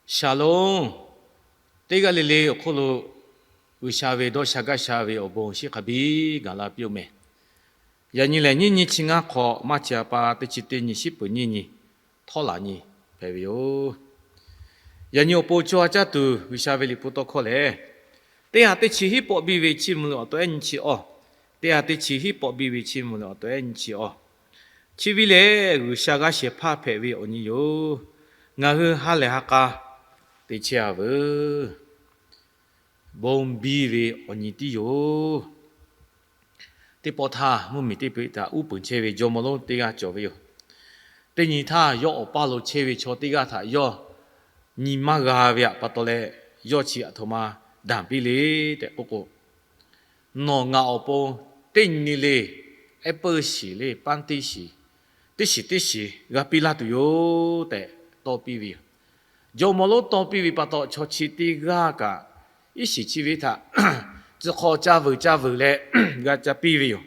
Shalom. Teˇ g'aˇ le le awˬ hk'oˆ lo G'uiˬsha ve dawˇ sha gaˇ sha ve awˬ bon shinˉ hk'a biˇ gaˬ la piˇ-oˆ meh. Yaꞈ nyi lehˬ, nyiˇ nyi chi ngaˇ hk'aw March ha pa teˇ chi teˇ nyi, shiˉ peuˍ nyiˇ nyi, htawˇ laˬ nyi hpehꞈ ve yoˬ. Yaꞈ nyi awˬ pon co ha caˇ tuˬ G'uiˬsha ve Liꞈ hpu tawˇ hkawˇ lehˬ, teˇ ha teˇ chi hiˉ pawˆ biˇ ve chiˇ mvuh leh awˬ taw ehˉ nyi chi awˇ, teˇ ha teˇ chi hiˉ pawˆ biˇ ve chiˇ mvuh leh awˬ taw ehˉ nyi chi awˇ, chi viˇ lehˬ G'uiˬsha g'aˇ shehˍ hpaˇ hpehꞈ ve awˬ nyi yoˬ. Ngaˬ hui ha lehˬ ha k'a te chehˇ-a veuˬ. Bon biˇ ve awˬ nyi tiˉ yoˬ. Teˇ pawˆ htaˇ, mvuhˇmiˬ teˇ hpaˍ htaꞈ uˉ peunˍ chehˇ ve jawˇmawˇ lonˉ teˇ g'aˇ cawˬ ve yoˬ. Teˇ nyi htaˇ, yawˇ awˬ paˇ lo chehˇ ve chaw teˇ g'aˇ htaꞈ yawˇ nyi maˇ g'a ve pa taw leh, yawˇ chi aˬ htoꞈ ma daꞈ piˇ le tehꞈ k'oˆ k'o, Nawˬ ngaˬ awˬ pon teˇ nyi le le, apple shiˍ le, ပန်းသီး shiˍ, teˇ shiˍ teˇ shiˍ g'a piˇ laˇ tuˬ yoˬ tehꞈ tawˇ piˇ ve yoˬ. Jawˇmawˇ lonˉ tawˇ piˇ ve pa taw, chaw chi teˇ g'aˇ kaꞈ iˉ shiˍ chi ve htaꞈ tcuh hk'aw ca vuiˬ ca vuiˬ leh g'a ca piˇ ve yoˬ.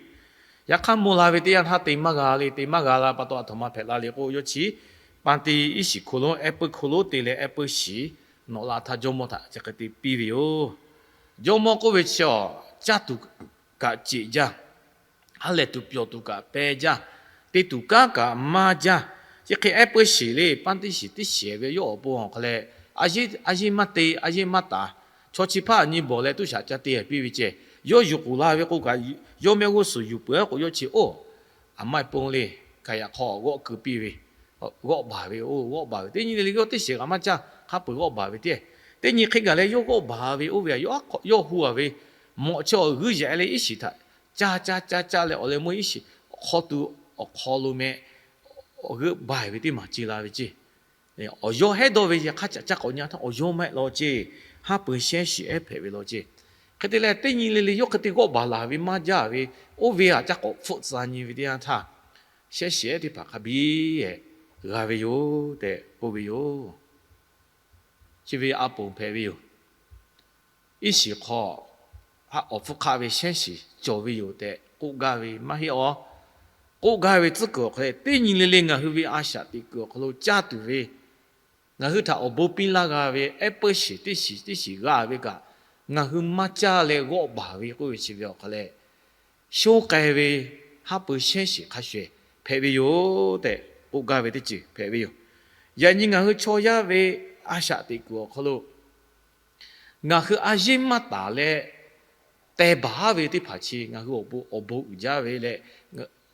Yaꞈ hk'aˇ, mvuh la ve teˇ yanˇ htaˇ te maˇ g'a le, te maˇ g'a la pa taw aˬ htoꞈ ma hpehꞈ la le k'o, yawˇ chi ပန်းသီး iˉ shiˍ hk'aw lonˉ apple hk'aw lonˉ te leh apple shiˍ nawꞈ la htaˇ jawˇmawˇ htaꞈ chi hk'e te piˇ ve yoˬ. Jawˇmawˇ k'oˆ ve chi awˬ, caˇ tuˬ kaꞈ ceꞈ jaˇ, ha lehˬ tuˬ pyawˬ tuˬ kaꞈ peh jaˇ, te tuˬ kanˉ kaꞈ maˇ jaˇ. Chi hk'e apple shiˍ le, ပန်းသီး shiˍ teˇ shiˍ ve yawˇ awˬ pon awˬ hk'a leh, a yeˇ maˇ te, a yeˇ maˇ taˍ. Chaw chi hpaˇ nyi bawˬ leh tuˇ shaꞈ ca te piˇ ve ceh, yawˇ yuˬ k'oˍ la ve k'o kaꞈ, yawˇ mehˆ g'uˇ suhˍ yuˬ peuˬ-a k'o, yawˇ chi oˇ, aˬ maˇ e pon le, kaꞈ yaꞈ hk'aw g'awˆ keu piˇ ve, g'awˆ baˬ ve, oˇ g'awˆ baˬ ve teˇ nyi le le yawˇ teˇ shiˍ kaꞈ maˇ caˇ, hk'a peuˬ g'awˆ baˬ ve teˇ, teˇ nyi hk'e gaˬ leh yawˇ g'awˆ baˬ ve oˇ ve, yawˇ hu-a ve, mawꞈ chi awˬ g'uiˇ yaꞈ leh iˉ shiˍ htaꞈ caˇ caˇ caˇ caˇ leh awˬ leh meuˇ iˉ shiˍ hk'aw tuˬ awˬ hk'aw lo meh awˬ g'euˆ baˬ ve teˇ maˬ ce la ve ceˇ. Awˬ yawˇ hehˉ dawˇ ve yaꞈ hk'aˇ caꞈ caˇ k'awꞈ nyi htaˇ awˬ yawˇ maˇ heˆ law ceˇ, ha peuˬ shehˇ shiˍ ehˉ hpehꞈ ve law ceˇ. Hk'e te leh teˇ nyi le le yawˇ hk'e te g'awˆ baˬ laˬ ve maˇ jaˇ ve, oˇ ve htaꞈ caˇ k'awꞈ hpfuhˆ tcuh nyi ve teˇ yanˇ htaˇ, shehˇ shiˍ ehˉ teˇ hpaˍ hk'a biˇ g'a ve yoˬ tehꞈ k'oˆ ve yoˬ. Chi ve a ponˍ hpehꞈ ve yoˬ. Iˉ shiˍ hk'aw awˬ hpfuhˇ hk'aˆ ve shehˇ shiˍ cawˬ ve yoˬ tehꞈ k'oˆ gaˇ ve maˇ heˆ awˬ. K'oˆ gaˇ ve tcuhˉ kuiˬ awˬ hk'aw leh teˇ nyi le le ngaˬ hui ve a shaꞈ teꞈ kuiˬ awˬ hk'aw lo caˇ tuˬ ve, ngaˬ hui htaꞈ awˬ bon piˇ laˇ g'a ve apple shiˍ teˇ shiˍ teˇ shiˍ g'a ve kaꞈ, ngaˬ hui maˇ caˇ leh g'awˆ baˬ ve k'oˆ ve chi ve awˬ hk'aw leh, shonˇ k'ai ve haˉ pui shehˇ shiˍ hk'a shuˍ hpehꞈ ve yoˬ tehꞈ k'oˆ gaˇ ve teˇ ceuˬ hpehꞈ ve yoˬ. Yaꞈ nyi ngaˬ hui chaw yaˇ ve a shaꞈ teꞈ kuiˬ awˬ hk'aw lo ngaˬ hui a yeˇ maˇ taˍ leh teh baˬ ve teˇ hpaˍ chi ngaˬ hui awˬ bon awˬ bon uiˍ jaˇ ve leh,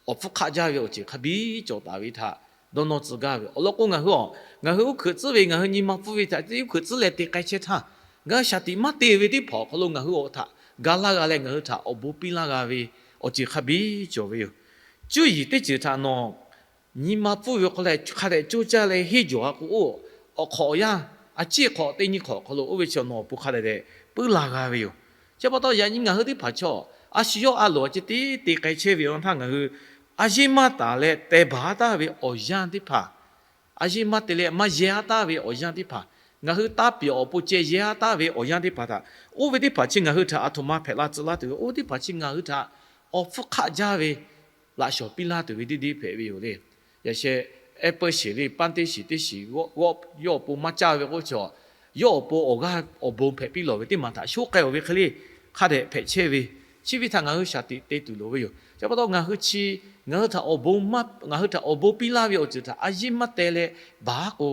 awˬ hpfuhˇ hk'aˆ jaˇ ve awˬ ceuˬ hk'a biˇ cawˬ taˍ ve htaꞈ dawˇ nawˇ tcuh gaˇ ve awˬ lawn k'o, ngaˬ hui a, ngaˬ hui uˉ hkuiꞈ tcuhˉ ve ngaˬ hui nyi ma pfuhˇ ve htaꞈ te uˉ hkuiꞈ tcuhˉ leh te k'ai chehˇ htaˇ, ngaˬ hui shaˍ tiꞈ maˇ te ve teˇ hpaˍ awˬ hk'aw lo ngaˬ hui awˬ htaꞈ ga laˇ g'a leh ngaˬ hui htaꞈ awˬ bon piˇ laˇ g'a ve awˬ ceuˬ hk'a biˇ cawˬ ve yoˬ. Cuˇ yiˍ teˇ ceuˬ htaꞈ nawˬ nyi ma pfuhˇ ve awˬ hk'aw leh hk'a dehꞈ coˇ caˇ leh henˇ jawˬ-a k'o, oˇ, awˬ hk'awꞈ awˬ yanˇ, a ciˉ hk'awꞈ teˇ nyiˇ hk'awꞈ awˬ hk'aw lo oˇ ve chi nawˬ awˬ pon hk'a dehꞈ dehꞈ puiˉ la g'a ve yoˬ. Chi pa taw yaꞈ nyi ngaˬ hui teˇ hpaˍ chaw, a shu yawˇ a loˍ a ceh tiˉ te k'ai chehˇ ve awˬ yanˇ htaˇ ngaˬ hui a yeˇ maˇ taˍ leh teh baˬ-a taˍ ve awˬ yanˇ teˇ hpaˍ, a yeˇ maˇ te leh maˇ yehˇ-a taˍ ve awˬ yanˇ teˇ hpaˍ, ngaˬ hui taˇ piˍ awˬ pon ceh yehˇ-a taˍ ve awˬ yanˇ teˇ hpaˍ htaꞈ, oˇ ve teˇ hpaˍ chi ngaˬ hui htaꞈ aˬ htoꞈ ma hpehꞈ la tcuh laˇ tuˬ ve, oˇ ve teˇ hpaˍ chi ngaˬ hui htaꞈ awˬ hpfuhˇ hk'aˆ jaˇ ve laꞈ shawˍ piˇ laˇ tuˬ ve deˇ deˇ hpehꞈ ve yoˬ le. Yaꞈ sheh, apple shiˍ le, ပန်းသီး shiˍ teˇ shiˍ g'awˆ, yawˇ awˬ pon maˇ caˇ ve k'oˆ chaw, yawˇ awˬ pon awˬ g'aˇ awˬ bon hpehꞈ piˇ lawˬ ve teˇ maˬ htaꞈ sho k'ai-oˬ ve hk'e le hk'a dehꞈ hpehꞈ chehˇ ve, chi ve htaꞈ ngaˬ hui shaˍ tiꞈ te tuˬ loˍ ve yoˬ. Chi pa taw ngaˬ hui chi, ngaˬ hui htaꞈ awˬ bon maˇ, ngaˬ hui htaꞈ awˬ bon piˇ laˇ ve awˬ ceuˬ htaꞈ a yeˇ maˇ teh leh baˬ-a k'o,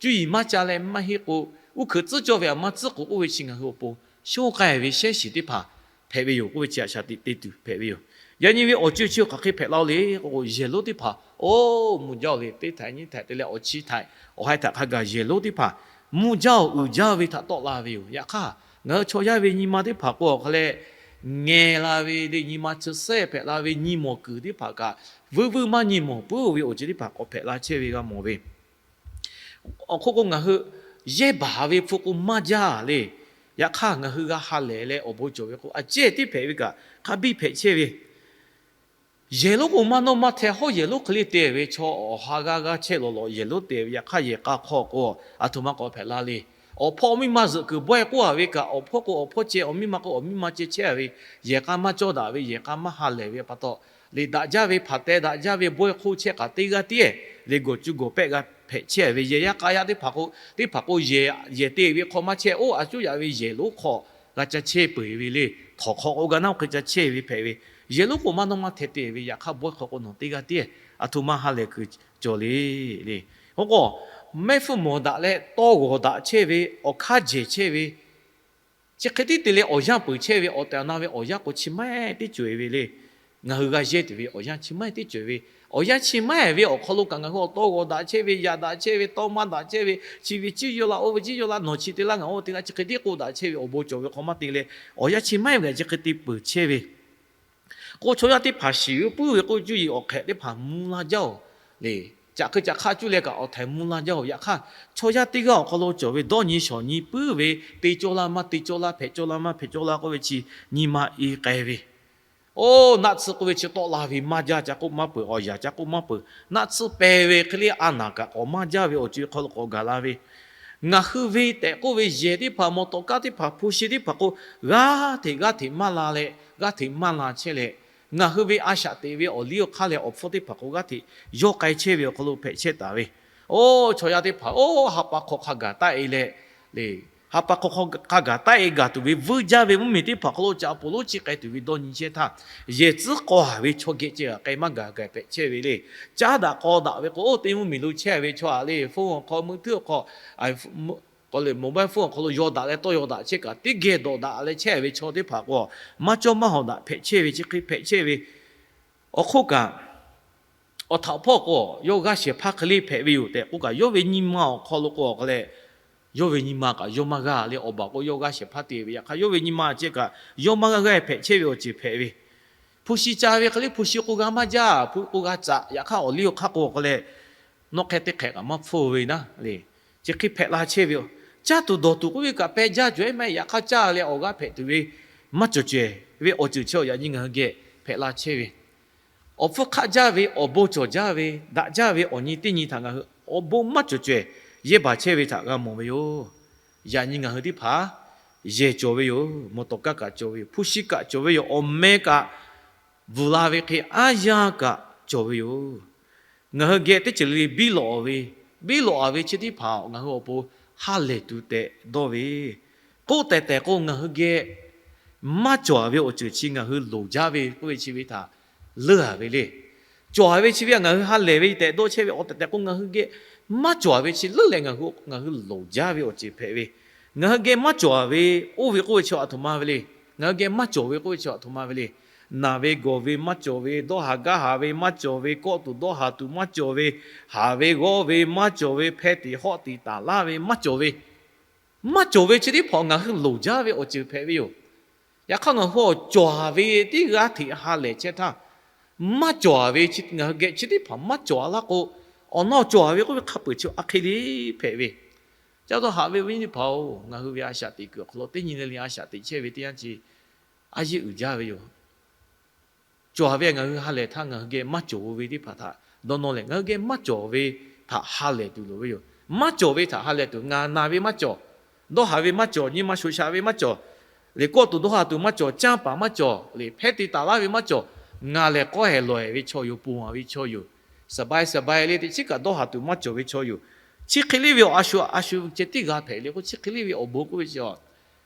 cuˇ yiˍ maˇ ca leh maˇ heˆ k'o, uˉ hkuiꞈ tcuhˉ cawˇ ve aꞈ maˇ tcuhˉ k'o, oˇ ve chi ngaˬ hui awˬ pon shonˇ k'ai ve shehˇ shiˍ teˇ hpaˍ hpehꞈ ve yoˬ k'oˆ ve chi htaꞈ shaˍ tiꞈ te tuˬ hpehꞈ ve yoˬ. Yaꞈ nyi ve awˬ co chi hk'aˬ hk'e hpehꞈ la-o le k'o, yehˬ lonˉ teˇ hpaˍ, oˇ, mvuh jaˇ-oˬ le, teˇ htaiꞈ nyiˇ htaiꞈ te leh awˬ chi htaiꞈ awˬ ha htaiꞈ hk'a gaˬ yehˬ lonˉ teˇ hpaˍ mvuh jaˇ-oˬ uiˍ jaˇ ve htaꞈ tawˆ la ve yoˬ. Yaꞈ hk'aˇ, ngaˬ hui chaw yaˇ ve nyi ma teˇ hpaˍ k'o awˬ hk'a leh ngeh la ve le, nyi ma chi sehˉ hpehꞈ la ve nyi mawˬ kuiˬ teˇ hpaˍ kaꞈ, vuiˇ vuiˇ maˇ nyi mawˬ puiˉ-oˬ ve awˬ ceuˬ teˇ hpaˍ k'awꞈ hpehꞈ la chehˇ ve g'a mawˬ ve. Awˬ hk'oˆ k'o, ngaˬ hui yehˇ baˬ ve hpu k'o maˇ jaˇ le. Yaꞈ hk'aˇ, ngaˬ hui g'a ha lehˬ leh awˬ bon cawˬ ve k'o, a cehˇ tiˉ hpehꞈ ve kaꞈ hk'a biˇ hpehꞈ chehˇ ve. Yehˬ lonˉ k'o maˇ nawˇ maˇ hteh hawˉ yehˬ lonˉ hk'e le te ve chaw awˬ ha g'aˇ g'aˇ chehˇ lawˬ lawˬ yehˬ lonˉ te ve, yaꞈ hk'aˇ yehˬ k'a hk'aw k'o, aˬ htoꞈ ma k'awꞈ hpehꞈ la le. Awˬ hpawˇ miˇ ma zuhꞈ kuiˬ bawehˇ k'oˆ-a ve kaꞈ, awˬ hpawˇ k'o awˬ hpawˇ ceh, awˬ miˇ ma k'o awˬ miˇ ma ceh chehˇ-a ve, yehˬ k'a maˇ cawˇ daꞈ ve, yehˬ k'a maˇ ha lehˬ ve pa taw, liꞈ daꞈ jaˇ ve, hpaˍ teh daꞈ jaˇ ve bawehˇ hk'oˆ chehˇ k'aꞈ teˇ g'aˇ tiˉ-e, liꞈ gawˬ cu gawˬ pehˆ g'a hpehꞈ chehˇ ve yehˬ yaˇ k'a yaˇ teˇ hpaˍ k'o, teˇ hpaˍ k'o yehˬ, yehˬ te ve hk'aw maˇ chehˇ, oˇ a cuˉ yaꞈ ve yehˬ lonˉ hk'aw g'a ca chehˇ peuˬ ve le. Htawnˍ hk'aw k'o ga naˇ hk'e ca chehˇ ve hpehꞈ ve, yehˬ lonˉ k'o maˇ dawˇ maˇ hteh te ve, yaꞈ hk'aˇ bawehˇ hk'aw k'o nawˬ teˇ g'aˇ tiˉ a htoꞈ ma ha lehˬ kuiˬ cawˬ le. Le, oˇ k'o, mehˆ hpfuhˇ mawˬ daꞈ leh tawˇ g'awˬ daꞈ chehˇ ve, awˬ hkanˇ jehˬ chehˇ ve, chi hk'e tiˉ te leh awˬ yanˇ peuˬ chehˇ ve, awˬ tehˬ awˬ na ve awˬ yanˇ k'o chi maˇ heˆ teˇ cawˬ e ve le. Ngaˬ hui g'a yehˇ tuˬ ve awˬ yanˇ chi maˇ heˆ teˇ cawˬ e ve, awˬ yanˇ chi maˇ heˆ ve awˬ hk'aw lo kaꞈ ngaˬ hui awˬ tawˇ g'awˬ daꞈ chehˇ ve, yaꞈ daꞈ chehˇ ve, tawˇ maˇ daꞈ chehˇ ve, chi ve ciˇ yaw la, oˇ ve ciˇ yaw la, nawˬ chi te laˇ ngaˬ oˇ te laˇ, chi hk'e tiˉ k'oˆ daꞈ chehˇ ve awˬ bon cawˬ ve hk'aw maˇ te leh, awˬ yanˇ chi maˇ heˆ ve chi hk'e te peuˬ chehˇ ve k'o, chaw yaˇ teˇ hpaˍ shiˍ puiˉ ve k'oˆ cuˇ yiˍ awˬ hk'ehꞈ teˇ hpaˍ mvuh laˇ jaˇ oˬ le. Caꞈ hkui caꞈ hk'aˆ cuˇ leh kaꞈ awˬ htaiˍ mvuh laˇ jaˇ oˬ. Yaꞈ hk'aˇ, chaw yaˇ teˇ g'aˇ awˬ hk'aw lo cawˬ ve dawˇ nyi shawˍ nyi puiˉ ve, te cawˇ laˇ maˇ te cawˇ laˇ, hpehꞈ cawˇ laˇ maˇ hpehꞈ cawˇ laˇ k'oˆ ve chi nyi ma i k'ai ve, oˇ naˆ tsuhˇ k'oˆ ve chi tawˆ la ve maˇ jaˇ, ca k'oˆ maˇ peuˬ, awˬ yaꞈ ca k'oˆ maˇ peuˬ, naˆ tsuhˇ pehˬ ve hk'e le a naˍ kaꞈ k'awꞈ maˇ jaˇ ve awˬ ceuˬ hk'aw lo k'awꞈ gaˬ la ve, ngaˬ hui ve tehꞈ k'oˆ ve yehˬ teˇ hpaˍ, mawˬ tawˍ kaˇ teˇ hpaˍ, hpu shi teˇ hpaˍ k'o, g'aˇ hteꞈ g'aˇ hteꞈ maˇ la leh, g'aˇ hteꞈ maˇ la chehˇ leh, ngaˬ hui ve a shaꞈ teꞈ ve awˬ liˇ awˬ hk'aˇ leh awˬ hpfuhˇ teˇ hpaˍ k'o g'aˇ hteꞈ yawˇ k'ai chehˇ ve awˬ hk'aw lo hpehꞈ chehˇ taˍ ve, oˇ chaw yaˇ teˇ hpaˍ oˇ ha pa hk'aw hk'a gaˬ taˆ e leh, le, ha pa hk'aw hk'a gaˬ taˆ e gaˬ tuˬ ve vuiˇ jaˇ ve mvuhˇmiˬ teˇ hpaˍ hk'aw lo caꞈ poˬ lonˉ chi k'ai tuˬ ve dawˇ nyi chehˇ htaˇ, yehˬ tcuhˉ k'aw haˍ ve chaw geh ceh kaꞈ k'ai maˇ gaˬ gaˬ hpehꞈ chehˇ ve le. Caˉ daꞈ k'aw daꞈ ve k'o, oˇ teˇ mvuhˇmiˬ lo chehˇ ve chaw aꞈ le, phone awˬ hk'aw, meuˇ htuˉ awˬ hk'aw, mobile phone awˬ hk'aw lo yaw daꞈ leh tawˇ yaw daꞈ chehˇ kaꞈ, teˇ geh dawꞈ daꞈ leh chehˇ ve chaw teˇ hpaˍ k'o, maˇ cawˇ maˇ hawˍ daꞈ hpehꞈ chehˇ ve, chi hk'e hpehꞈ chehˇ ve, awˬ hk'oˆ kaꞈ, awˬ htaꞈ hpawˇ k'o, yawˇ g'aˇ shehˍ hpaˇ hk'e le hpehꞈ ve yoˬ tehꞈ k'oˆ kaꞈ, yawˇ ve nyi ma awˬ hk'aw lo k'o, awˬ hk'a leh, yawˇ ve nyi ma kaꞈ yawˇ maˇ g'a le. Awˬ baˬ k'o, yawˇ g'aˇ shehˍ hpaˇ te ve, yaꞈ hk'aˇ yawˇ ve nyi ma ceh kaꞈ yawˇ maˇ g'a g'a hpehꞈ chehˇ ve awˬ ceuˬ hpehꞈ ve, hpu shi ca ve hk'e le hpu shi k'o g'a maˇ jaˇ, hpu k'o g'a caꞈ, yaꞈ hk'aˇ awˬ liˇ awˬ hk'aˇ k'o, awˬ hk'a leh, nawˬ hk'e teˇ hk'ehꞈ kaꞈ maˇ hpfuhˇ ve naˉ le. Chi hk'e hpehꞈ la chehˇ ve yoˬ. Caˇ tuˬ dawˬ tuˬ k'oˆ ve kaꞈ peh jaˇ cawˬ e maˇ heˆ, yaꞈ hk'aˇ caˇ leh awˬ g'aˇ hpehꞈ tuˬ ve maˇ cawˬ caweh ve awˬ ceuˬ chi yaꞈ nyi ngaˬ hui geh hpehꞈ la chehˇ ve, awˬ hpfuhˇ hk'aˆ jaˇ ve, awˬ bon cawˬ jaˇ ve, daꞈ jaˇ ve awˬ nyi teˇ nyi htaꞈ ngaˬ hui awˬ bon maˇ cawˬ caweh yehˇ baˬ chehˇ ve htaꞈ g'a mawˬ ve yoˬ. Yaꞈ nyi ngaˬ hui teˇ hpaˍ yehˬ cawˬ ve yoˬ. Mawˬ tawˍ kaˇ kaꞈ cawˬ ve yoˬ. Hpu shi kaꞈ cawˬ ve yoˬ. Awˬ meh kaꞈ bvuhˬ la ve hk'e aˉ yanˇ kaꞈ cawˬ ve yoˬ. Ngaˬ hui geh teˇ ceuˬ le le biˇ lawꞈ ve, biˇ lawꞈ a ve chi teˇ hpaˍ ngaˬ hui awˬ pon ha lehˬ tuˬ tehꞈ dawˇ ve, k'oˆ tehˬ tehˬ k'o, ngaˬ hui geh maˇ cawˬ ve awˬ ceuˬ chi ngaˬ hui loˍ jaˇ ve k'oˆ ve chi ve htaꞈ leuˉ a ve le. Cawˬ a ve chi ve ngaˬ hui ha lehˬ ve tehꞈ dawˇ chehˇ ve, k'oˆ tehˬ tehˬ k'o, ngaˬ hui geh maˇ cawˬ a ve chi leuˉ leh ngaˬ hui loˍ jaˇ ve awˬ ceuˬ hpehꞈ ve, ngaˬ hui geh maˇ cawˬ a ve oˇ ve k'oˆ ve chi a htoꞈ ma ve le. Ngaˬ hui geh maˇ cawˬ ve k'oˆ ve chi a htoꞈ ma ve le. Naˬ ve gawˬ ve maˇ cawˬ ve, dawˇ haˍ gaˇ haˍ ve maˇ cawˬ ve, kawˆ tuˬ dawˇ haˍ tuˬ maˇ cawˬ ve, haˍ ve g'awˇ ve maˇ cawˬ ve, hpeh tiꞈ hawˆ tiꞈ taˍ laˇ ve maˇ cawˬ ve, maˇ cawˬ ve chi teˇ hpaˍ ngaˬ hui loˍ jaˇ ve awˬ ceuˬ hpehꞈ ve yoˬ. Yaꞈ hk'aˇ, ngaˬ hui awˬ cawˬ a ve teˇ g'aˇ hteꞈ ha lehˬ chehˇ htaˇ, maˇ cawˬ a ve ngaˬ hui geh chi teˇ hpaˍ maˇ cawˬ a laˇ k'o, awˬ nawˇ cawˬ a ve k'oˆ ve hk'a peuˬ chi a hk'e le hpehꞈ ve. Ca dawˇ haꞈ ve awˬ viˉ teˇ hpaˍ-oˬ, ngaˬ hui ve a shaꞈ teꞈ kuiˬ awˬ hk'aw lo teˇ nyi le le a shaꞈ teꞈ chehˇ ve teˇ yanˇ chi a yeˇ uiˍ jaˇ ve yoˬ. Cawˬ a ve ngaˬ hui ha lehˬ htaˇ, ngaˬ hui geh maˇ cawˬ ve teˇ hpaˍ htaꞈ dawˇ nawˇ leh, ngaˬ hui geh maˇ cawˬ ve htaꞈ ha lehˬ tuˬ loˍ ve yoˬ. Maˇ cawˬ ve htaꞈ ha lehˬ tuˬ, ngaˬ naˬ ve maˇ cawˬ, dawˇ haˍ ve maˇ cawˬ, nyi ma shoꞈ shaꞈ ve maˇ cawˬ, liꞈ kawˆ tuˬ dawˇ haˍ tuˬ maˇ cawˬ, canˇ paˍ maˇ cawˬ, liꞈ hpeh te taˍ laˇ ve maˇ cawˬ, ngaˬ lehˬ k'awˇ hehˍ lawˬ hehˍ ve chaw yoˬ, ponˬ a ve chaw yoˬ, saˍ bai saˍ bai le teꞈ chiˉ kaꞈ dawˇ haˍ tuˬ maˇ cawˬ ve chaw yoˬ. Chi hk'e le ve awˬ a shu a shu ceh tiˉ g'a hpehꞈ le k'o, chi hk'e le ve awˬ bon k'oˆ ve chi a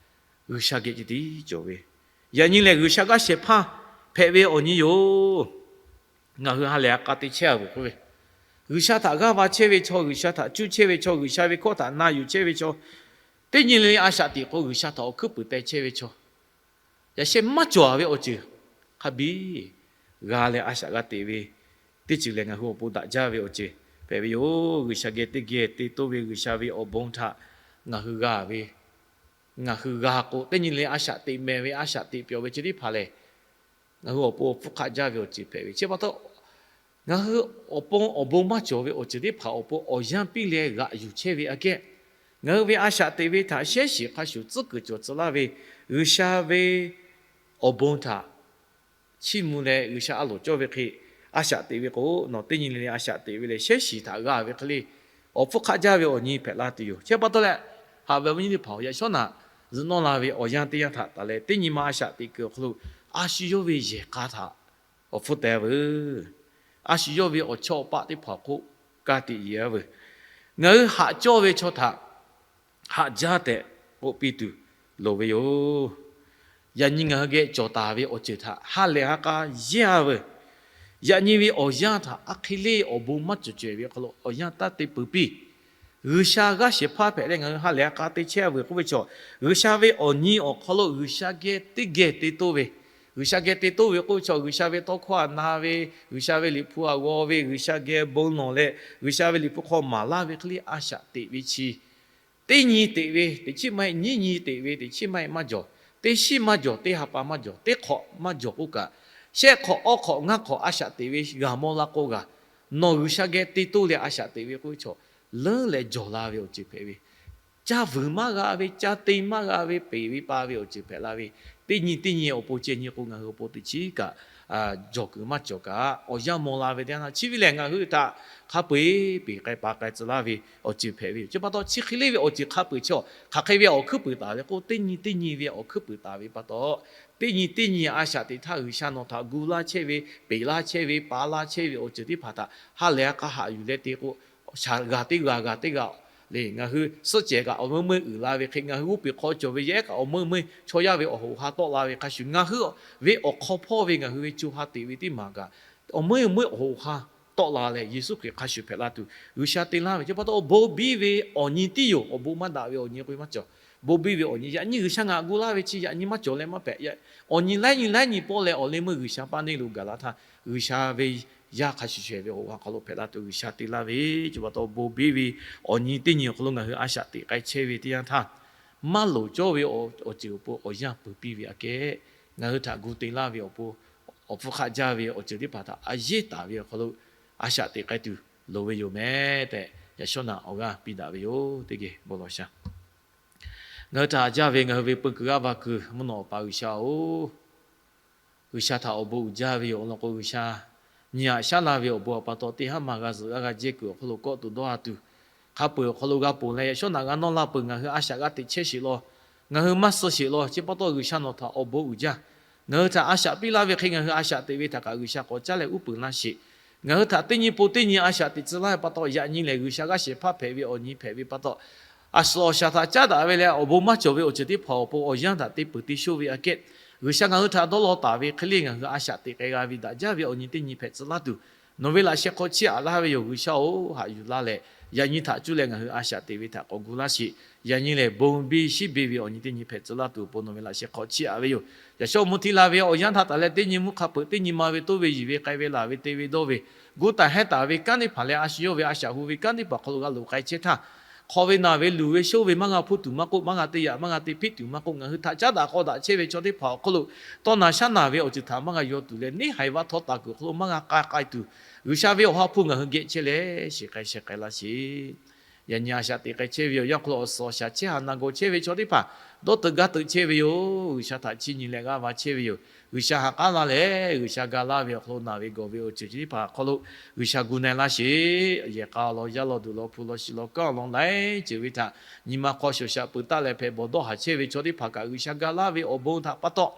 G'uiˬsha geh ceh tiˉ cawˬ ve. Yaꞈ nyi lehˬ, G'uiˬsha g'aˇ shehˍ hpaˇ hpehꞈ ve awˬ nyi yoˬ. Ngaˬ hui ha lehˬ a k'a te chehˇ a veuˬ k'oˆ ve, G'uiˬsha htaꞈ g'aˇ va chehˇ ve chaw, G'uiˬsha htaꞈ cuˇ chehˇ ve chaw, G'uiˬsha ve hkawˇ htaꞈ na yuˬ chehˇ ve chaw, teˇ nyi le le a shaꞈ teꞈ k'o, G'uiˬsha htaꞈ awˬ hkuiˉ puiˍ teh chehˇ ve chaw, yaꞈ sheh maˇ cawˬ a ve awˬ ceuˬ hk'a biˇ g'a leh a shaꞈ g'a teꞈ ve teˇ ceuˬ lehˬ, ngaˬ hui awˬ pon daꞈ jaˇ ve awˬ ceuˬ hpehꞈ ve yoˬ. G'uiˬsha geh teˇ geh te toˇ ve G'uiˬsha ve awˬ bon htaꞈ ngaˬ hui g'a ve, ngaˬ hui g'a k'o, teˇ nyi le a shaꞈ teꞈ mehˍ ve, a shaꞈ teꞈ pyawˬ ve chi teˇ hpaˍ lehˬ, ngaˬ hui awˬ pon awˬ hpfuhˇ hk'aˆ jaˇ ve awˬ ceuˬ hpehꞈ ve. Chi pa taw, ngaˬ hui awˬ pon awˬ bon maˇ cawˬ ve awˬ ceuˬ teˇ hpaˍ awˬ pon awˬ yanˇ piˇ leh g'aꞈ yuˬ chehˇ ve aꞈ kehˉ, ngaˬ hui ve a shaꞈ teꞈ ve htaꞈ shehˉ shiˍ hk'a shuˍ tcuhˉ kuiˬ cawˬ tcuh laˇ ve G'uiˬsha ve awˬ bon htaꞈ chiˇ mvuh leh G'uiˬsha a loˍ cawˇ ve hk'e a shaꞈ teꞈ ve k'o, nawˬ teˇ nyi le le a shaꞈ teꞈ ve leh shehˉ shiˍ htaꞈ g'a ve hk'e le, awˬ hpfuhˇ hk'aˆ jaˇ ve awˬ nyi hpehꞈ la tuˬ yoˬ. Chi pa taw leh, haꞈ ve awˬ viˉ nyi teˇ hpaˍ-oˬ, yaꞈ shawˉ naꞈ zuhꞈ nawˇ la ve awˬ yanˇ teˇ yanˇ htaꞈ taˍ leh, teˇ nyi ma a shaꞈ teꞈ kuiˬ awˬ hk'aw lo a shu yawˇ ve yehˬ k'a htaꞈ awˬ hpfuhˇ teh a veuˬ. A shu yawˇ ve awˬ chawˇ awˬ paˆ teˇ hpaˍ awˬ hk'oˆ ka tiꞈ yeˬ a veuˬ. Ngaˬ hui haꞈ cawˇ ve chaw htaꞈ haꞈ jaˇ tehꞈ k'oˆ piˇ tuˬ loˍ ve yoˬ. Yaꞈ nyi ngaˬ hui geh cawˬ taˍ ve awˬ ceuˬ htaꞈ ha lehˬ ha k'a yehˇ a veuˬ. Yaꞈ nyi ve awˬ yanˇ htaꞈ aˉ hk'e le awˬ bon maˇ cawˬ cawehˬ ve awˬ hk'aw lo awˬ yanˇ taˇ te peuˬ piˇ. G'uiˬsha g'aˇ shehˍ hpaˇ hpehꞈ leh ngaˬ hui ha lehˬ ha k'a te chehˇ a veuˬ k'oˆ ve chaw, G'uiˬsha ve awˬ nyi awˬ hk'aw lo G'uiˬsha geh teˇ geh te toˇ ve, G'uiˬsha geh te toˇ ve k'oˆ ve chaw, G'uiˬsha ve tawˇ hkawˇ htaꞈ na ve, G'uiˬsha ve Liꞈ hpu htaꞈ g'aw ve, G'uiˬsha geh bon lawˬ leh G'uiˬsha ve Liꞈ hpu hk'aw maˍ laˇ ve hk'e le a shaꞈ teꞈ ve chi, teˇ nyi teꞈ ve teꞈ chiˉ maˇ heˆ, nyiˉ nyi teꞈ ve teꞈ chiˉ maˇ heˆ maˇ jawˬ, teˇ shiˉ maˇ jawˬ, teˇ ha pa maˇ jawˬ, teˇ hk'awꞈ maˇ jawˬ k'oˆ kaꞈ, shehˆ hk'awꞈ, awˇ hk'awꞈ, ngaˇ hk'awꞈ a shaꞈ teꞈ ve g'a mawˇ laˇ k'o g'a, nawˬ G'uiˬsha geh te toˇ leh a shaꞈ teꞈ ve k'oˆ ve chaw, leuˉ leh jawˬ la ve awˬ ceuˬ hpehꞈ ve, ca vuiˬ maˇ g'a ve, ca te maˇ g'a ve, peˬ ve pa ve awˬ ceuˬ hpehꞈ la ve, teˇ nyi teˇ nyi awˬ pon ceh nyi k'o ngaˬ hui awˬ pon teꞈ chiˉ kaꞈ jawˬ kuiˬ maˇ cawˬ kaꞈ awˬ yanˇ maw la ve teˇ yanˇ htaˇ, chi ve lehˬ ngaˬ hui htaꞈ hk'a peu-eˬ peˬ k'ai pa k'ai tcuh laˇ ve awˬ ceuˬ hpehꞈ ve yoˬ. Chi pa taw chi hk'e le ve awˬ ceuˬ hk'a peu-eˬ chi awˬ hk'aˬ hk'e ve awˬ hkuiˉ puiˍ taˍ ve k'o, teˇ nyi teˇ nyi ve awˬ hkuiˉ puiˍ taˍ ve pa taw, teˇ nyi teˇ nyi a shaꞈ teꞈ htaˇ G'uiˬsha nawˬ htaꞈ gu laˇ chehˇ ve, peˬ laˇ chehˇ ve, pa laˇ chehˇ ve awˬ ceuˬ teˇ hpaˍ htaꞈ ha lehˬ ha k'a haꞈ yuˬ leh te k'o, g'a teˇ g'aˇ g'a teˇ g'aˇ le ngaˬ hui suhˆ cehˬ kaꞈ awˬ meuˇ meuˇ uiˍ la ve hk'e, ngaˬ hui g'oˇ peˬ hk'aw cawˬ ve yehˉ kaꞈ awˬ meuˇ meuˇ chaw yaˇ ve awˬ hoꞈ ha tawˆ la ve hk'a shuˍ, ngaˬ hui ve awˬ hk'aw hpawˇ ve ngaˬ hui ve co ha teꞈ ve teˇ maˬ kaꞈ awˬ meuˇ meuˇ awˬ hoꞈ ha tawˆ la leh Yeˍsuˆ Hkriꞈ hk'a shuˍ hpehꞈ la tuˬ G'uiˬsha te laˇ ve. Chi pa taw awˬ bon biˇ ve awˬ nyi tiˉ yoˬ. Awˬ bon maˇ daꞈ ve awˬ nyi k'oˆ ve maˇ cawˬ. Bon biˇ ve awˬ nyi, yaꞈ nyi G'uiˬsha ngaˬ gu laˇ ve chi yaꞈ nyi maˇ cawˬ leh maˇ hpehꞈ. Awˬ nyi laiˉ nyi laiˉ nyi pawˆ leh awˬ leh meuˇ G'uiˬsha paˇ neˇ lo gaˬ la htaˇ, G'uiˬsha ve yaˇ hk'a shuˍ shehˍ ve awˬ ha hk'aw lo hpehꞈ la tuˬ G'uiˬsha te laˇ ve. Chi pa taw bon biˇ ve awˬ nyi teˇ nyi awˬ hk'aw lo ngaˬ hui a shaꞈ teꞈ k'ai chehˇ ve teˇ yanˇ htaˇ, maˇ loˍ cawˇ ve awˬ ceuˬ awˬ pon awˬ yanˇ peuˬ piˇ ve aꞈ kehˉ, ngaˬ hui htaꞈ gu te laˇ ve awˬ pon awˬ hpfuhˇ hk'aˆ jaˇ ve awˬ ceuˬ teˇ hpaˍ htaꞈ a yehˉ taˍ ve awˬ hk'aw lo a shaꞈ teꞈ k'ai tuˬ loˍ ve yoˬ meh tehꞈ, yaꞈ shawˉ naꞈ awˬ g'aˇ piˇ daꞈ ve yoˬ. Teˇ geh bon lawˬ sha. Ngaˬ hui htaꞈ haꞈ jaˇ ve ngaˬ hui ve peu kuiˬ g'aˇ va kuiˬ mvuhˇ naw awˬ pa G'uiˬsha-oˬ, G'uiˬsha htaꞈ awˬ bon uiˍ jaˇ ve yoˬ. Awˬ lawn k'o G'uiˬsha nyi aꞈ shaˉ laˇ ve awˬ bon awˬ pa taw teˇ haˉ maˬ g'a zuhꞈ g'a g'a jehˇ kuiˬ awˬ hk'aw lo kawˆ tuˬ dawˇ ha tuˬ, hk'a peu-eˬ awˬ hk'aw lo g'a ponˬ leh yaꞈ shawˉ naꞈ g'a nawˇ laˇ peuˬ. Ngaˬ hui a shaꞈ g'a teꞈ chehˇ sheˍ law. Ngaˬ hui maˇ suh sheˍ law. Chi pa taw G'uiˬsha nawˬ htaꞈ awˬ bon uiˍ jaˇ. Ngaˬ hui htaꞈ a shaꞈ piˇ laˇ ve hk'e ngaˬ hui a shaꞈ teꞈ ve htaꞈ kaꞈ G'uiˬsha k'awꞈ caˉ leh uˉ peunˍ laˇ sheˍ. Ngaˬ hui htaꞈ teˇ nyi po teˇ nyi a shaꞈ teꞈ tcuh laˇ ve pa taw yaꞈ nyi lehˬ G'uiˬsha g'aˇ shehˍ hpaˇ hpehꞈ ve awˬ nyi hpehꞈ ve pa taw, a shu awˬ shaˍ htaꞈ caˉ daꞈ ve leh awˬ bon maˇ cawˬ ve awˬ ceuˬ teˇ hpaˍ awˬ pon awˬ yanˇ htaꞈ te peuˬ te shoˇ ve aꞈ kehˉ, G'uiˬsha ngaˬ hui htaꞈ dawˇ law taˍ ve hk'e le ngaˬ hui a shaꞈ teꞈ k'ai g'a ve daꞈ jaˇ ve awˬ nyi teˇ nyi hpehꞈ tcuh laˇ tuˬ, nawˬ ve laꞈ sheh hk'aw chiˇ aꞈ laˇ ve yoˬ. G'uiˬsha-oˬ, haꞈ yuˬ laˇ leh yaꞈ nyi htaꞈ cuˇ leh ngaˬ hui a shaꞈ teꞈ ve htaꞈ k'awꞈ gu laˇ sheˍ. Yaꞈ nyi lehˬ bon biˇ shiˉ biˇ ve awˬ nyi teˇ nyi hpehꞈ tcuh laˇ tuˬ awˬ pon nawˬ ve laꞈ sheh hk'aw chiˇ aꞈ ve yoˬ. Yaꞈ shawˉ mvuh htiˇ la ve awˬ yanˇ htaˇ taˍ leh teˇ nyi mvuhˇ hk'a peu-eˬ teˇ nyi ma ve toˇ ve yiˬ ve k'ai ve laˬ ve te ve dawˇ ve, gu taˍ hehnˇ taˍ ve kanˉ teˇ hpaˍ leh a shu yawˇ ve a shaꞈ hu ve kanˉ teˇ hpaˍ hk'aw lo g'a loꞈ k'ai chehˇ htaˇ, hk'aw ve naˬ ve luˬ ve shoˉ ve maˇ g'a hpuˇ tuˬ maˇ k'oˆ, maˇ g'a te yaꞈ maˇ g'a te hpiˆ tuˬ maˇ k'oˆ, ngaˬ hui htaꞈ caˉ daꞈ k'aw daꞈ chehˇ ve chaw teˇ hpaˍ awˬ hk'aw lo tawˇ naˬ shaˉ naˬ ve awˬ ceuˬ htaꞈ maˇ g'a yaw tuˬ leh neˇ haiˬ vaˇ htawˇ taˍ kuiˬ awˬ hk'aw lo maˇ g'a k'ai k'ai tuˬ, G'uiˬsha ve awˬ ha hpu ngaˬ hui geh chehˇ leh shiˍ k'ai sheh k'ai laˇ sheˍ. Yaꞈ nyi a shaꞈ teꞈ k'ai chehˇ ve awˬ yanˇ hk'aw lo awˬ suhˍ awˬ shaˍ chehˇ haꞈ na gawˬ chehˇ ve chaw teˇ hpaˍ dawˇ teuꞈ gaˇ teuꞈ chehˇ ve yoˬ. G'uiˬsha htaꞈ chiˇ nyi leh g'aˇ va chehˇ ve yoˬ. G'uiˬsha ha k'aˉ laˇ lehˬ G'uiˬsha ga laˇ ve awˬ hk'aw lo naˬ ve gawˬ ve awˬ ceuˬ chi teˇ hpaˍ awˬ hk'aw lo G'uiˬsha gu na-e laˇ sheˍ. Yehˬ k'a awˬ lawn yaˇ lawn duˬ lawn hpu lawn shi lawn kanˉ awˬ lawn laiˉ ceuˬ ve htaꞈ nyi ma hk'aw shoˍ shaꞈ peuˬ taˆ leh hpehꞈ bawˬ dawˇ haˍ chehˇ ve chaw teˇ hpaˍ kaꞈ G'uiˬsha ga laˇ ve awˬ bon htaꞈ pa taw,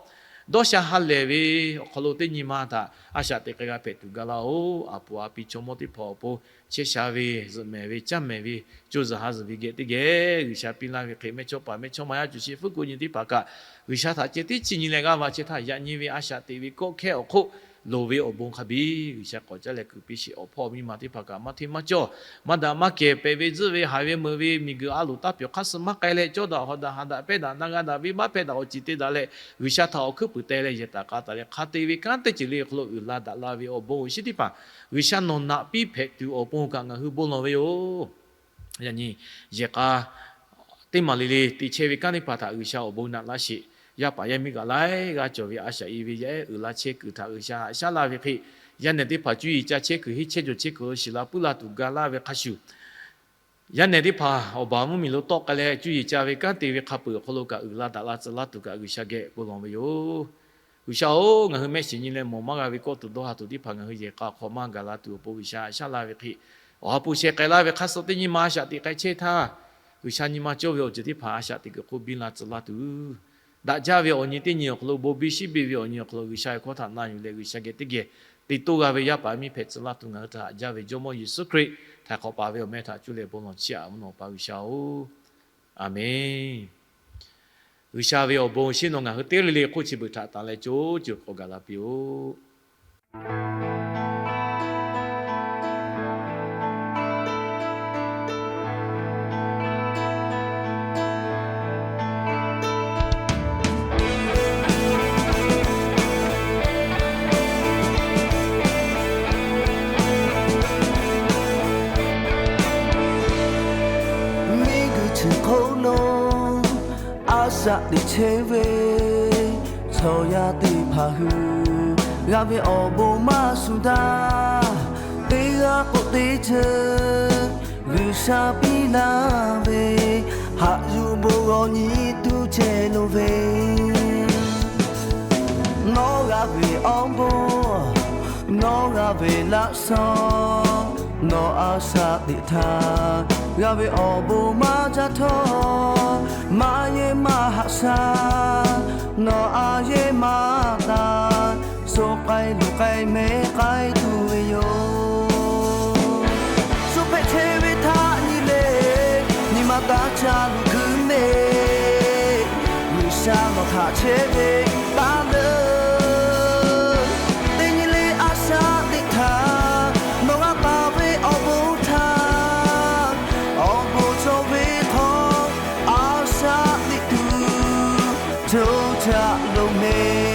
dawˇ sha ha lehˬ ve awˬ hk'aw lo teˇ nyi ma htaꞈ a shaꞈ teꞈ k'ai g'a hpehꞈ tuˬ ga laˇ-oˬ. A puˍ a pi chaw mawˇ teˇ hpaˍ awˬ pon chehˇ sha ve, zuhꞈ mehˍ ve, caˇ mehˍ ve, co zuhˬ ha zuhˬ ve geh teˇ geh G'uiˬsha piˇ laˇ ve hk'e mehˇchawˇ paˍ mehˇchawˇma yaˇ cuˬ sheˍ fuˉ ko nyi teˇ hpaˍ kaꞈ G'uiˬsha htaꞈ ceh tiˉ chiˇ nyi leh g'aˇ va chehˇ htaˇ yaꞈ nyi ve a shaꞈ teꞈ ve kawˆ hkehˇ awˬ hk'oˆ loˍ ve awˬ bon hk'a biˇ G'uiˬsha k'awꞈ caˉ leh kuiˬ piˇ sheˍ. Awˬ hpawˇ miˇ ma teˇ hpaˍ kaꞈ maˇ hteˇ maˇ cawˇ, maˇ daꞈ maˇ kehˬ pehꞈ ve tzuhˆ ve haiˬ ve meuꞈ ve miˬguiˬ a loˍ taˇ pyawˬ hk'aˇ suh maˇ k'ai leh cawˇ daꞈ hawˍ daꞈ haꞈ daꞈ pehˇ daꞈ na g'a daꞈ ve maˇ hpehˇ daꞈ awˬ ceuˬ te daꞈ leh G'uiˬsha htaꞈ awˬ hkuiˉ puiˍ teh leh yehˬ taˍ k'a taˍ leh hk'a te ve kanˉ teˇ ceuˬ le awˬ hk'aw lo uiˍ la daꞈ la ve awˬ bon awˬ shinˉ teˇ hpaˍ G'uiˬsha nawˬ naꞈ piˇ hpehꞈ tuˬ awˬ pon kaꞈ ngaˬ hui bon lawˬ ve yoˬ. Yaꞈ nyi yehˬ k'a teˇ maˬ le le te chehˇ ve kanˉ teˇ hpaˍ htaꞈ G'uiˬsha awˬ bon naꞈ laˇ sheˍ. Yaˇ paˍ yaˇ miˇ kaꞈ laiˉ g'aˇ cawˬ ve a shaꞈ e ve yaˇ ehˉ uiˍ la chehˇ kuiˬ htaꞈ G'uiˬsha haꞈ shaˉ laˇ ve hk'e, yaˇ nehˬ teˇ hpaˍ cuˇ yiˍ ca chehˇ kuiˬ henˇ chehˇ jawˬ chehˇ kuiˬ lo shiˍ la puiˉ la tuˬ ga laˇ ve hk'a shuˍ, yaˇ nehˬ teˇ hpaˍ awˬ baˬ mvuhˇmiˬ lo tawˆ k'ai leh cuˇ yiˍ ca ve kanˉ te ve hk'a peu-eˬ awˬ hk'aw lo kaꞈ uiˍ la daꞈ la tcuh laˇ tuˬ kaꞈ G'uiˬsha geh bon lawˬ ve yoˬ. G'uiˬsha-oˬ, ngaˬ hui mehˆ shiˍ nyi leh mawˬ maˇ g'a ve kawˆ tuˬ dawˇ ha tuˬ teˇ hpaˍ ngaˬ hui yehˬ k'a hk'aw maˇ gaˬ la tuˬ awˬ pon G'uiˬsha haꞈ shaˉ laˇ ve hk'e, awˬ ha hpu sheh k'ai laˇ ve hk'a suh teˇ nyi ma a shaꞈ teꞈ k'ai chehˇ htaˇ, G'uiˬsha nyi ma cawˇ ve awˬ ceuˬ teˇ hpaˍ a shaꞈ teꞈ kuiˬ hk'oˆ biˇ la tcuh laˇ tuˬ, daꞈ jaˇ ve awˬ nyi teˇ nyi awˬ hk'aw lo bon biˇ shiˉ biˇ ve awˬ nyi awˬ hk'aw lo G'uiˬsha ve hkawˇ htaꞈ na yuˬ leh G'uiˬsha geh teˇ geh te toˇ g'a ve yaˇ paˍ miˇ hpehꞈ tcuh laˇ tuˬ ngaˬ hui htaꞈ haꞈ jaˇ ve Jawˇmawˇ Yeˍsuˆ Hkriꞈ htaiˍ hk'awꞈ paˍ ve awˬ meh htaꞈ cuˇ leh bon lawˬ chiˇ aꞈ mvuhˇ naw Awˬ pa G'uiˬsha-oˬ, Aˍmenˇ. G'uiˬsha ve awˬ bon shinˉ nawˬ ngaˬ hui teˇ le le hk'oˆ chi beuꞈ htaꞈ tanˬ leh co ceuˬ k'awꞈ gaˬ la piˇ-oˆ. Miˬguiˬ chi hk'oˆ lo a shaꞈ teꞈ chehˇ ve chaw yaˇ teˇ hpaˍ hui, g'a ve awˬ bon maˇ shuˍ daꞈ. Teˇ g'aˇ k'oˆ teˇ ceuˬ G'uiˬsha piˇ laˇ ve, haꞈ yuˬ bon g'aw nyi tuˬ ceh lo ve. Nawˬ g'a ve awˬ bon, nawˬ g'a ve laꞈ shawnˍ, nawˬ a shaꞈ teꞈ htaˇ g'a ve awˬ bon maˇ caˇ htawˇ, maˇ yehˇ maˇ haꞈ shaˉ, nawˬ a yehˇ maˇ taˍ, suh k'ai luˬ k'ai meh k'ai tuˬ ve yoˬ. Shu hpehꞈ chehˇ ve htaꞈ nyi le, nyi ma taˇ caˇ luˬ guiˬ mehˍ. G'uiˬsha nawˬ htaꞈ chehˇ ve taˇ leuˬ. Teˇ nyi le a shaꞈ teꞈ htaˇ, nawˬ g'a taˍ ve awˬ bon htaꞈ, awˬ bon cawˬ ve hk'aw a shaꞈ teꞈ tuˬ co caꞈ loˍ mehˍ.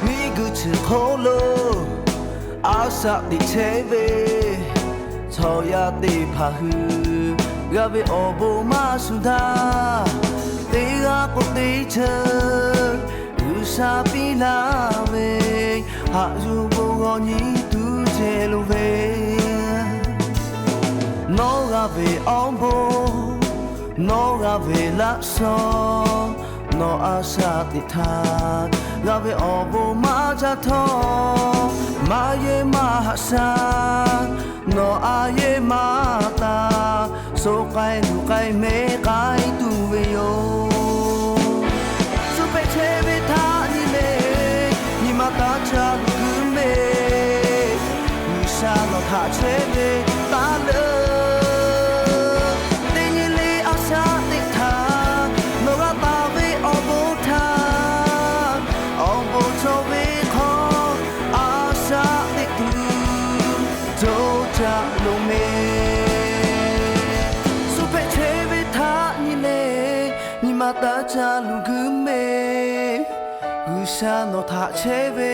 Miˬguiˬ chi hk'oˆ lo a shaꞈ teꞈ chehˇ ve chaw yaˇ teˇ hpaˍ hui, g'a ve awˬ bon maˇ shuˍ daꞈ. Teˇ g'aˇ k'oˆ teˇ ceuˬ G'uiˬsha piˇ laˇ ve, haꞈ yuˬ bon g'aw nyi tuˬ ceh lo ve. Nawˬ g'a ve awˬ bon, nawˬ g'a ve laꞈ shawnˍ, nawˬ a shaꞈ teꞈ htaˇ g'a ve awˬ bon maˇ caˇ htawˇ, maˇ yehˇ maˇ haꞈ shaˉ, nawˬ a yehˇ maˇ taˍ, suh k'ai luˬ k'ai meh k'ai tuˬ ve yoˬ. Shu hpehꞈ chehˇ ve htaꞈ nyi le, nyi ma taˇ caˇ luˬ guiˬ mehˍ. G'uiˬsha nawˬ htaꞈ chehˇ ve taˇ leuˬ. Teˇ nyi le a shaꞈ teꞈ htaˇ, nawˬ g'a taˍ ve awˬ bon htaꞈ, awˬ bon cawˬ ve hk'aw a shaꞈ teꞈ tuˬ co caꞈ loˍ mehˍ. Shu hpehꞈ chehˇ ve htaꞈ nyi le, nyi ma taˇ caˇ luˬ guiˬ mehˍ. G'uiˬsha nawˬ htaꞈ chehˇ ve